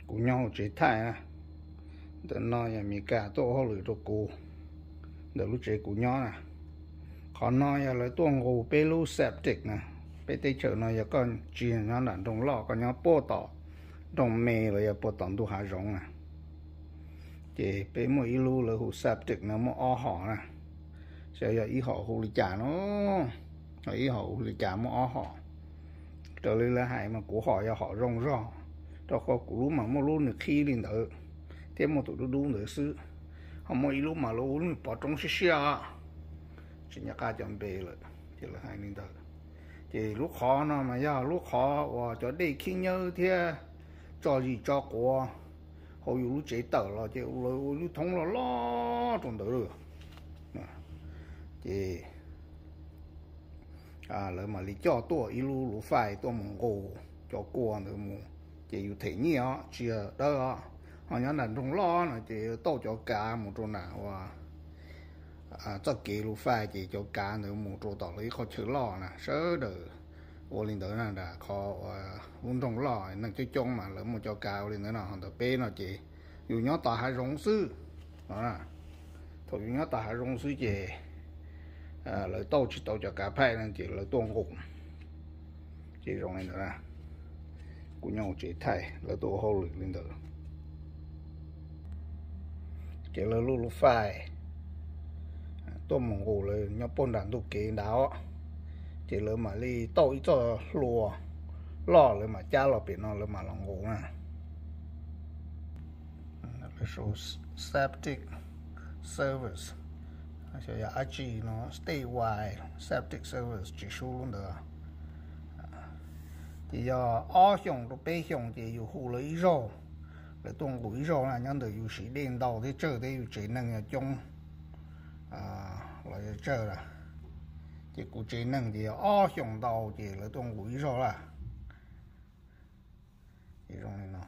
Kuv nyob hauv tsev thaij na, ntawm no yog Amelikas tuaj ua hauj lwm rau kuv, ntawm lub tsev kuv nyob na. Qhov no yog lawv tuaj nqus peb lub septic na. Peb teb chaws no yog koj tsis nyob nram nroog loj, koj nyob puag tom nroog me los yog puag tom ntug hav zoov na, ces peb muaj ib lub lawv hu septic no muaj ob hom na. Xyov yog ib hom hu li cas no, ib hom hu li cas muaj ob hom. Raws li lawv hais mas kuv hom yog hom zoo zog, rau qhov kuv lub mas muaj lub nws qhib li ntawd, thiab muaj tus dub dub ntawd xwb. Ho muaj ib lub mas lawv hu nws pov roob siab siab, tsis nco qab cov npe lawm, ces lawv hais li ntawd. Ces lub qhov no mas yog lub qhov uas cov dej khib nywb thiab tso zis tso quav hauv yus lub tsev tawm los ces lawv ua lub thoob loj loj rau ntawd lawm. Ces lawv mam li coj tuaj ib lub lub fais tuaj mus nqus cov kua ntawd mus, ces yus them nyiaj os, tsis yog dawb os. Ho nyob nram nroog loj no ces tauj cov kav mus rau nram ua txoj kev lub fais, ces cov kav ntawd mus rau tom lawv ib qhov chaw loj na, sawv daws ua li ntawd na. Nram qhov lub nroog loj neeg coob coob mas lawv muaj cov kav ua li ntawd no. Ho ntawm peb no ces yus nyob tom hav zoov xwb no. Thaum yus nyob tom hav zoov xwb ces lawv tauj tsis tau cov kav phaij no ces lawv tuaj nqus. Ces zoo li ntawd na, kuv nyob hauv tsev thaij lawv tuaj ua hauj lwm li ntawd. Ces lawv lub lub fais tuaj mus nqus lawv nyob puag nram ntug kev ntawd, ces lawv mam li tauj ib txoj hlua loj lawv mam cab los pem no lawv mam los nqus na. Lawv sau septic service, xyov yog dab tsi no, statewide septic service tsis sub lub ntawd. Ces yog ob xyoos rau peb xyoos ces yus hu lawv ib zaug, lawv tuaj nqus ib zaug na. Nyob ntawm yus siv dej ntau thiab tsawg thiab yus tsev neeg yog coob los yog tsawg lawm, ces kuv tsev neeg ces yog ob xyoos ntau ces lawv tuaj nqus ib zaug lawm. Ces zoo li no,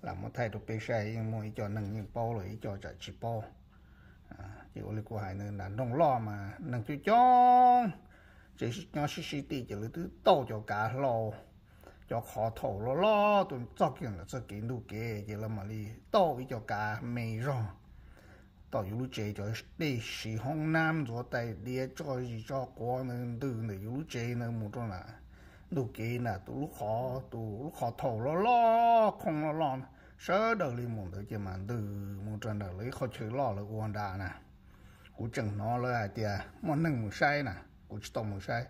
lam muab thaij rau peb saib, yeej muaj ib co neeg yeej paub los ib co tsam tsis paub. Ces ua li kuv hais, nram nroog loj mas neeg coob coob, tsev nyob sib sib tim ces lawv twb tauj cov kav hlau, cov qhov thaum loj loj tuaj txog kiag ntawm txoj kev ntug kev ces lawv mam li tauj ib co kav me zog tom yus lub tsev, cov dej siv hoob nab ntxuav tais diav tso zis tso quav ntawd ntws ntawm yus lub tsev ntawd mus rau nram ntug kev nram tus lub qhov, tus lub qhov thaum loj loj, khoob loj loj, sawv daws li mus ntawd ces mam ntws mus rau nram lawv ib qhov chaw loj lawv ua nrad na. Kuv tseem hnov lawv hais tias muaj neeg mus saib na, kuv tsis tau mus saib.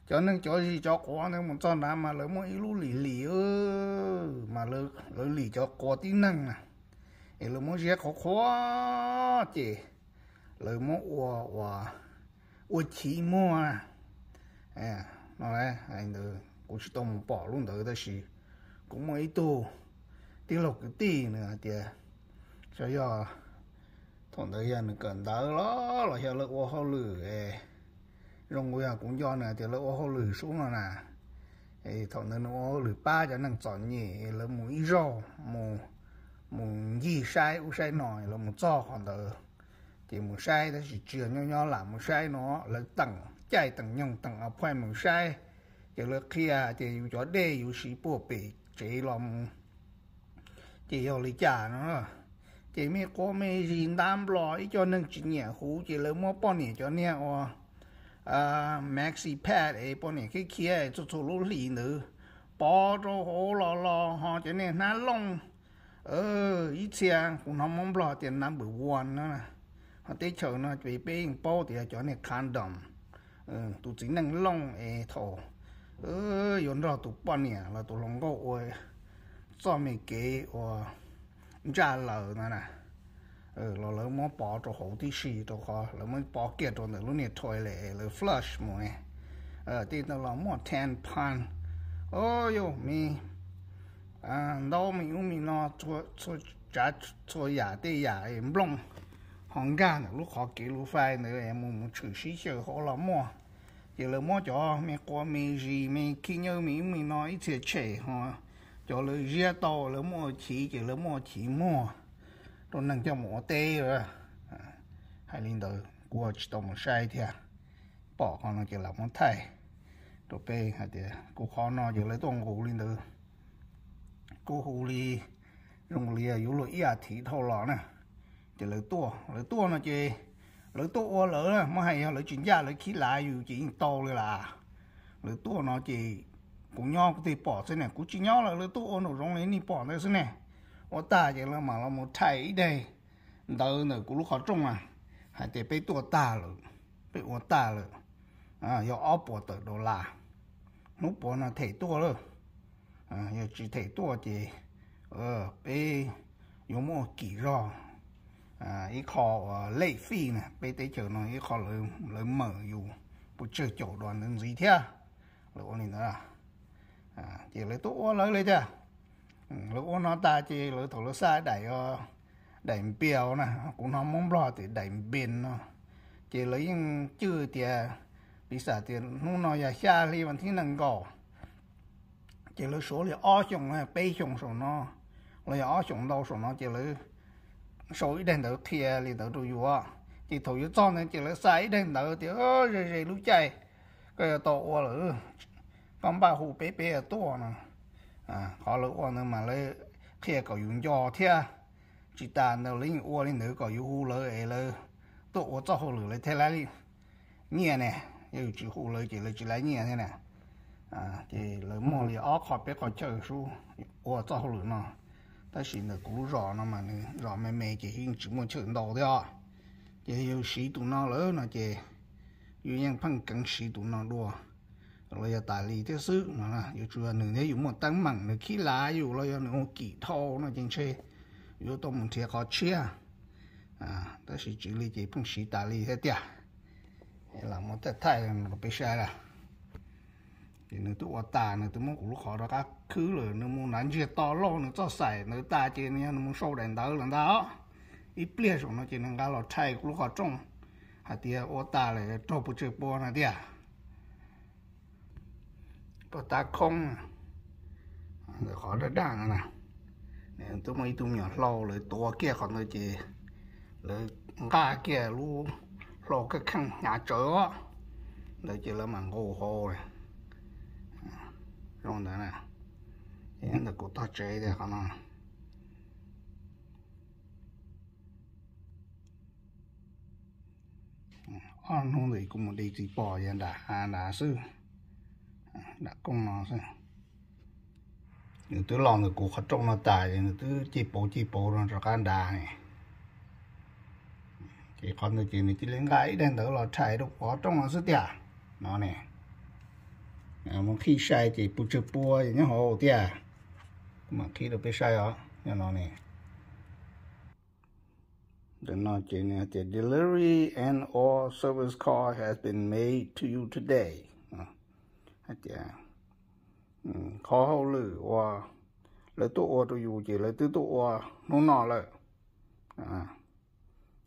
Cov neeg cov zis cov quav ntawd mus txog nrad mas lawv muaj ib lub lim hlis, mas lawv lim cov quav tib neeg na, es lawv muab ziab qhuav qhuav ces lawv muab ua, ua, ua chiv muag no. Kuv tsis tau mus pom lub ntawd tab sis kuv muaj ib tug tij laug kwv tij nws hais tias xyov yog thaum ntawd yog nws kawm ntawv los los yog lawv ua hauj lwm, zoo yog kuv nco nws hais tias lawv ua hauj lwm sub no na. Thaum ntawd nws ua hauj lwm pab cov neeg txom nyem, lawv mus ib zaug, mus ncig saib ub saib no, lawv mus txog qhov ntawd ces mus saib, tab sis tsis yog nyob nyob lam mus saib no, lawv teem caij teem nyoog teem appointment mus saib, ces lawv qhia tias yus cov dej yus siv puag pem tsev los mus ces yog li cas no. Ces me quav me zis ntab nplos, ib co neeg tsis nyiam huv ces lawv muab poj niam cov niag ua maxi pad es poj niam khiav khiav txhua txhua lub hlis ntawd pov rau hauv los los ho cov niag hnab looj, ib txhia kuv hnov Hmoob Nplog tias number one na, ho teb chaws no peb yeej paub tias cov niag condom, tus txiv neej looj es thaum yuav nrog tus poj niam los tus hluas nkauj ua txoj me kev ua ntsaj laws no na, los lawv muab pov rau hauv tib si, rau qhov lawv muab pov kiag rau ntawm lub niag toilet lawv flush mus ne. Tej ntawd los muaj tampon, o yog me ntau me ub me no, txhua tsav txhua yam tej yam nplooj ho nkag ntawm lub qhov kev lub fais ntawd mus mus tshwm sib xyaw hauv los muaj. Ces lawv muab cov me quav me zis me khib nywb me ub me no ib txhia tshem ho cov lawv ziab tau lawv muab ua chiv ces lawv muab ua chiv muag rau neeg coj mus ua teb. Hais li ntawd kuv tsis tau mus saib thiab, pom qhov no ces lam muab thaij rau peb hais tias kuv qhov no ces lawv tuaj nqus li ntawd. Kuv hu li zoo li yuav luag ib as thiv dhau los na. Ces lawv tuaj, lawv tuaj no ces lawv tuaj ua lawv, muab hais yog lawv tsis ncaj lawv khib lav yus ces yeej tau li las. Lawv tuaj no ces kuv nyob kuv tig pom xwb ne, kuv tsis nyob lawm, lawv tuaj ua nraum zoov li nej pom ntawd xwb ne. Ua tag ces lawv mam los mus thaij ib daim ntawv ntawm kuv lub qhov rooj na, hais tias peb tuaj tag lawm, peb ua tag lawm, yog ob puas tawm dollar. Hnub puav no them tuaj lawm, yog tsis them tuaj ces peb yuav muaj kim zog ib qho late fee na, peb teb chaws no ib qho lawv mawm yus pes tsawg caum dollar ntawd ntxiv thiab. Lawv ua li ntawd, ces lawv tuaj ua lawv li tiag. Lawv ua no tas ces lawv thaum lawv xa daim, daim npias na, kuv hnov Hmoob Nplog tias daim npias no, ces lawv yeej cwj tias, piv xam tias hnub no yog xya hli vas thib nees nkaum, ces lawv suav li ob xyoos peb xyoos saum no, los yog ob xyoos ntau saum no ces lawv sau ib daim ntawv qhia li ntawd rau yus. Ces thaum yuav txog ntawd ces lawv xa ib daim ntawv tias ze ze lub caij koj yuav tau ua lawm, koj npaj hu peb peb tuaj no. Qhov lawv ua ntawd mas lawv qhia kom yus nco thiab. Tsis tas ntawd lawv yeej ua li ntawd kom yus hu lawv es lawv tuaj ua txoj hauj lwm lawv thiaj li nyiaj ne. Yog yus tsis hu lawv ces lawv tsis li nyiaj thiab na. Ces lawv muaj li ob qho peb qho chaw sub ua txoj hauj lwm no, tab sis ntawm kuv lub zos no mas nws zos me me ces yeej tsis muaj chaw ntau thiab. Ces yus siv tus no lawm no ces yus yeej pheej keev siv tus no dua. Los yog tas li thiab xwb no, yuav tsum yog nws thiab yus muaj teeb meem nws khib lav yus los yog nws ua kim dhau no ces ntshe yuav tau mus nrhiav qhov tshiab. Tab sis tsis li ces pheej siv tas li thiab tiag. Lam muab thaij thaij rau peb saib lawm. Ces nws twb ua tas, nws twb muab kuv lub qhov rov qab khwb lawm, nws mus nrhiav ntsiag to lauj nws txoj xaim ntawd tas ces nws yog nws mus sau daim ntawv lawm ntag. Ib pliag saum no ces nws nqa los thaij kuv lub qhov rooj hais tias ua tas lawm raug pes tsawg pua no tiag. Paj tab khoob, ntawm qhov daj daj no na, twb muaj ib tug me nyuam hlau lawv tuav kiag qhov ntawd ces lawv nqa kiag lub hlau kaj kheej hnyav tsawv os, ntawd ces lawv mam nqus hauv zoo ntawd na. Ntawm kuv tog tsev tias qhov no ob hnub ntawd kuv mus de txiv pos yog nram hav nrad xwb, nram kooj no xwb. Nws twb los ntawm kuv qhov rooj no tas es nws twb cig pauv cig pauv no rov qab nrad ne. Ces qhov ntawd ces nws cia li nqa ib daim ntawv los rhais rau kuv qhov rooj no xwb tiag no ne. Mus qhib sai ces pes tsawg pua nyob hauv tiag. Kuv mam qhib rau peb saib os, nyob no ne. Ntawm no ces nws hais tias delivery and or service call has been made to you today. Hais tias qhov hauj lwm uas lawv tuaj ua rau yus ces lawv twb tuaj ua hnub no lawm.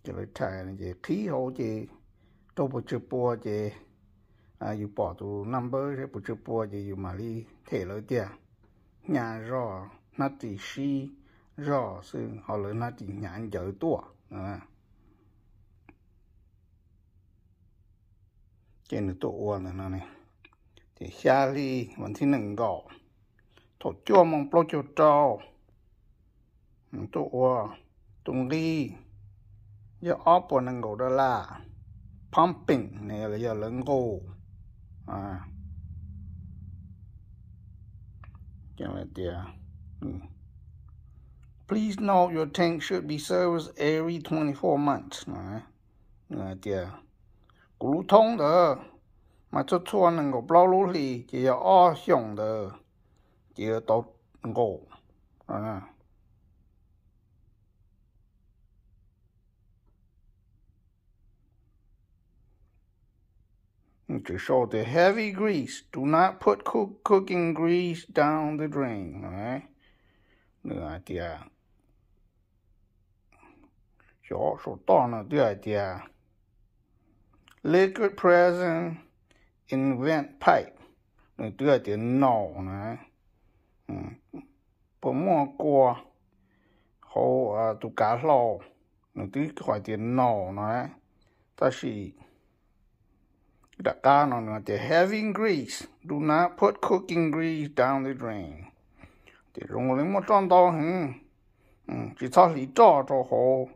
Ces lawv thaij ces qhib hauv ces raug pes tsawg pua ces yus pom tus number seb pes tsawg pua ces yus mam li them lawv tiag. Hnyav zog, hnab tim sib zog xwb ho lawv hnab tim hnyav ncaws tuaj. Ces nws tuaj ua ntawm no ne, ces xya hli vas thib nees nkaum thaum cuaj moo plaub caug rau, nws tuaj ua tus nqi yog ob puas nees nkaum dollar, pumping ne los yog lawv nqus. Ces tias, please note your tank should be serviced every twenty-four months. Nws hais tias kuv lub thoob ntawd mas txhua txhua nees nkaum plaub lub hlis ces yog ob xyoos ntawd ces yuav tau nqus. Tseem sau tias heavy grease, do not put cook- cooking grease down the drain. Nws hais tias, xyov saum toj no twb hais tias liquid present in vent pipe, nws twb hais tias no na, puas muaj kua hauv tus kav hlau, nws twb hais tias no na. Tab sis rov qab no nws tias heavy grease, do not put cooking grease down the drain. Tias zoo li muaj roj ntau heev, Tsis txhob hliv roj rau hauv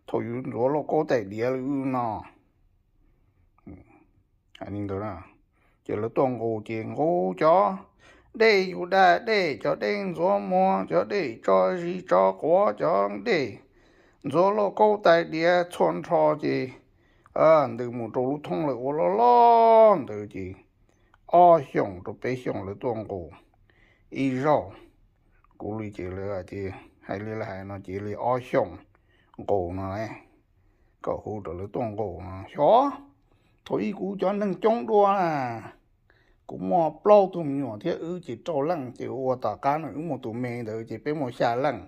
thaum yus ntxuav lauj kaub tais diav li wb no. Ces lawv tuaj nqus ces nqus cov dej yus da dej, cov dej ntxuav muag, cov dej tso zis tso quav, cov dej ntxuav lauj kaub tais diav txhua nrho ces ntws mus rau lub thoob lawv ua loj loj ntawd ces ob xyoos rau peb xyoos lawv tuaj nqus ib zaug. Kuv li ces lawv hais li lawv hais no ces li ob xyoos nqus no, kom hu rau lawv tuaj nqus no xyov. Thaum ub kuv cov neeg coob dua na, kuv muaj plaub tug me nyuam thiab wb ces rau leej ces ua tom qab no wb muaj tus me ntawd ces peb muaj xya leej.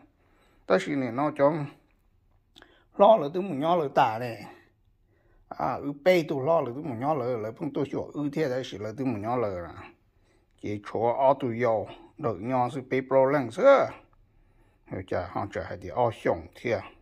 Tab sis nim no cov hlob lawv twb mus nyob lawv tas ne. Wb peb tug hlob lawv twb mus nyob lawv, lawv pheej tuaj xyuas wb thiab tab sis lawv twb mus nyob lawv. Ces tshuav ob tug yau nrog nyob xwb peb plaub leej xwb. Cas ho tseem hais tias ob xyoos thiab.